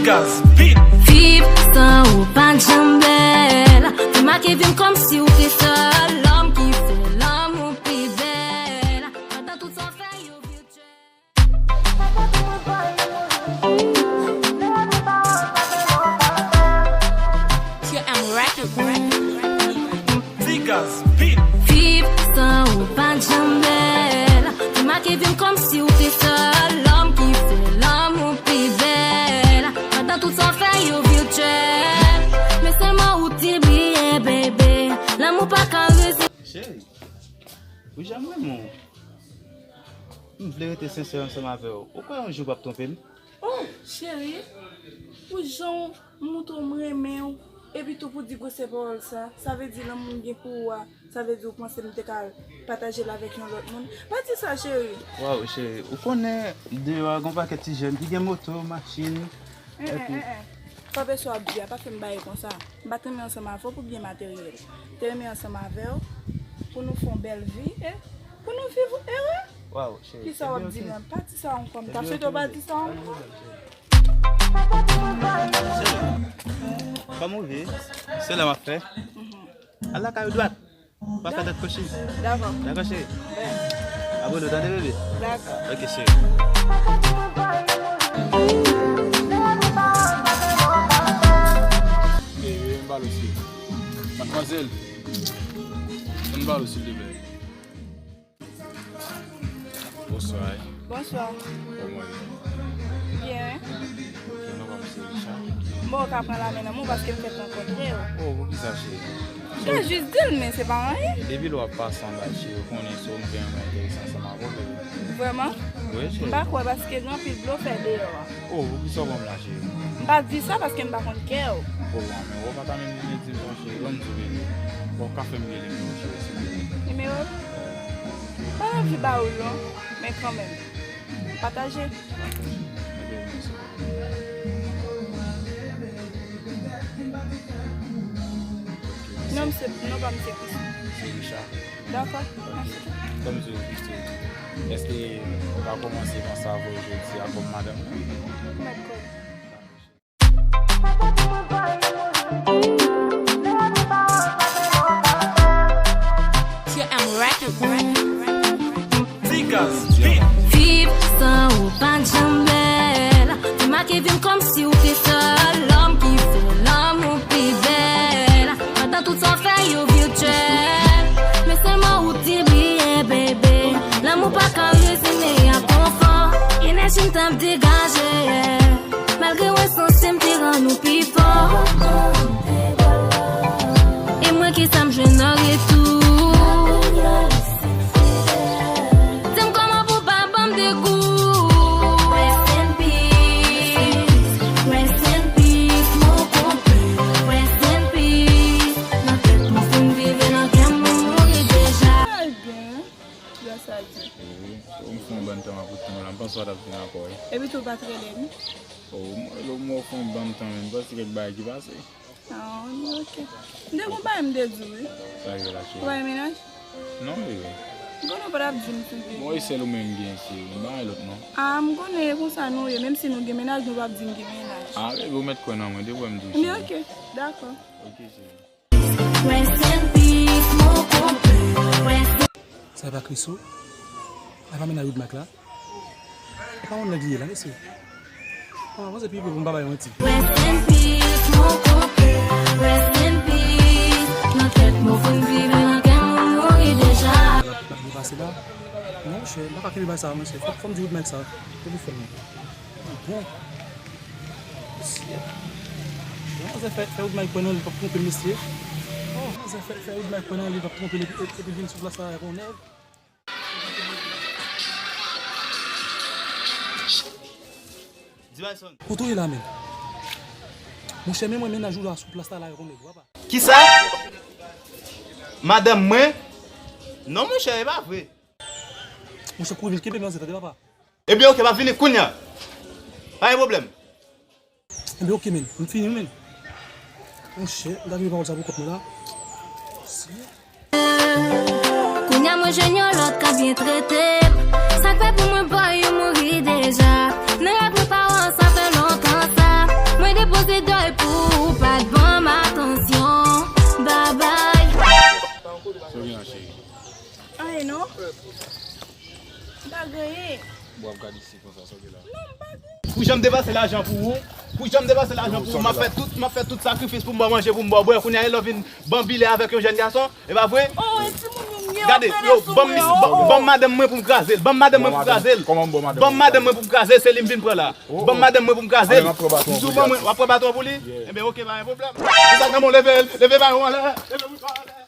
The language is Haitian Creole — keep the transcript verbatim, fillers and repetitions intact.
Gaz beat. Viv san ou pa t janm bèl. Te make vin kòmsi ou te sèl lòm ki fè lanmou pi bèl. Pandan tout sa w fè yo vityèl. Q M Record. Ti Gaz beat. Viv san ou pa t janm bèl. Te make vin kòmsi ou te sèl lòm ki fè lanmou pi bèl. Pandan tout sa w fè yo vityèl. Men sèlman ou te bliye, bebe. Lanmou pa ka rezi- Cheri, ou janm renmen w. M vle rete sensè ansanm avè w. Ou kwè yon jou w p ap twonpe m? Oh, cheri, pou jan w montre w m renmen w, epi tou pou di gwosè pawòl sa, sa vle di lanmou m gen pou ou a, sa vle di ou panse m te ka pataje l avèk yon lòt moun? Pa di sa, cheri. Waw, cheri, ou konnen deyò a gon pakèt ti jèn ki gen moto, machin, epi... Enhen, enhen. Kanpe sa w ap di a, pa fè m bagay konsa. M pa t renmen ansanm avè w pou byen materyèl. M te renmen ansanm avè w pou nou fè yon bèl vi e pou nou viv ere. Waw, cheri. Kisa w ap di menm? Pa di sa ankò. M ta swete w pa di sa ankò. Cheri, pa move. Se lè m ap fè. Al lakay ou dwat. Pa fè tèt kochi. Dakò. Dakò, cheri. Abone w, tande, bebe? Dakò. Ok, cheri. Bebe, ann pale, silvouplè. Madmwazèl, ann pale, silvouplè. Bonswa. Bonswa. Kòman w ye? Byen. Wi, non, pa m se Richard. Bon, ou ka pran lamen nan men w paske m fèk rankontre w. Oh, poukisa, cheri? Cheri, jis di l, men se pa anyen. Depi lè w ap pase anba, cheri, ou konnen se ou m gen yon enterese ansanm avè w, bebe. Vrèman? Wi, cheri. M pa kwè paske gen anpil blofè deyò a. Oh, poukisa w ban m la, cheri? M pa di sa paske m pa konn kè w. Oh, men ou pa ta menm vin di m sa, cheri. Ban m di w, bebe. Bon, w ka fè m gen nimewo w, cheri, silvouplè. Nimewo? Wi. M pa t anvi ba ou l non, men kanmenm. Pataje. Ok, mèsi. Non, m se, non pa m se Chris. Se Richard. Dakò, mèsi. Kòm di w, Christine, èske ou ka kòmanse panse avè w jodi a kòm madanm mwen? Ou mèt kwè. Q M Record. Ti Gaz beat. Viv san ou pa t janm bèl. Te make vin kòmsi ou te sèl lòm ki fè lanmou pi bèl. Pandan tout sa w fè yo vityèl. Men sèlman ou te bliye, bebe. Lanmou pa ka rezime a konfò. Enèji m t ap degaje. Malgre w ensanse, m te rann ou pi fò. E mwen, kisa m jwenn an retou? Di m kòman pou pa ban m degou. Rest in peace, rest in peace, mon konpè. Rest in peace, nan tèt mwen pou m viv e nan kè m mwen mouri deja. Sa gen, lè sa di. Wi, m fè yon bann tan m ap ret tann w la, m panse w pa t ap vin ankò, wi. Epi tou w pa t rele m. Oh, mwen rele w, mwen fè yon bann tan, men m panse kèk bagay ki pase. Ah, ok. M te gon bagay m te di w, wi. Sa rive la, cheri? Ou pa gen mennaj? Non, bebe. M konnen w pa t ap di m si w gen. Bon, e sèl ou menm m gen, cheri. M pa gen lòt, non. Ah, m konnen e konsa nou ye. Menm si nou gen mennaj, nou p ap di m gen mennaj. Ah, bebe, ou mèt kwè nan mwen, depi w wè m di w, cheri. Ok, dakò. Ok, cheri. Rest in peace, mon konpè. Rest in... Sa e pa Chriso? Sa e pa mennaj Woodmack la? E pa yon nèg li ye la, mesye. Ah, mwen se pi bon, m pa bay manti. Rest in peace, mon konpè. Rest in peace. Nan tèt mwen, fò m viv, nan kè mwen, mouri deja. L ap, l ap byen pase la. Non, monchè, m pa ka kenbe bagay sa, monchè. Fò, fò m di Woodmack sa. Fò m fè l. Bon. Mesye. Bon, manzè fè, fè Woodmack kwè nan li, l p ap twonpe l, mesye. Bon, manzè fè, fè Woodmack kwè nan li, l p ap twonpe l, epi, epi, epi vin sou plas la avèk yon nèg. Di Bryson. Kote w ye la menm? Monchè, men mwen mennaj ou la sou plas la, la avèk yon nèg, papa. Kisa? Madanm mwen? Non, monchè, e pa vre. Monchè, kouri vin kenbe manzè, tande, papa. Ebyen, oke, m ap vini kounye a. Pa gen pwoblèm. Ebyen, oke, men. M fini, men. Monchè, m ta kenbe pawòl sa pou kont mwen la. Senyè. Kounye a, mwen jwenn yon lòt k ap byen trete m. Sa k fè pou mwen, boy, ou mouri deja. Nan rèv mwen pa wè w, sa fè lontan sa. Pou janm depanse lajan pou ou, pou janm depanse lajan pou ou, m ap fè tout, m ap fè tout sakrifis pou m ba w manje, pou m ba w bwè. Kounye a e lè w vin banbile avèk yon jèn gason, e pa vre? Gade, yo, ban m, ban m madanm mwen pou m kraze l, ban m madanm mwen pou m kraze l. Ban m madanm mwen pou m kraze l, se li m vin pran la. Ban m madanm mwen pou m kraze l. M di w ban mwen, w ap pran baton pou li? Enben, oke, pa gen pwoblèm. Ou sa nan mwen, leve, leve baton anlè, leve bouton anlè.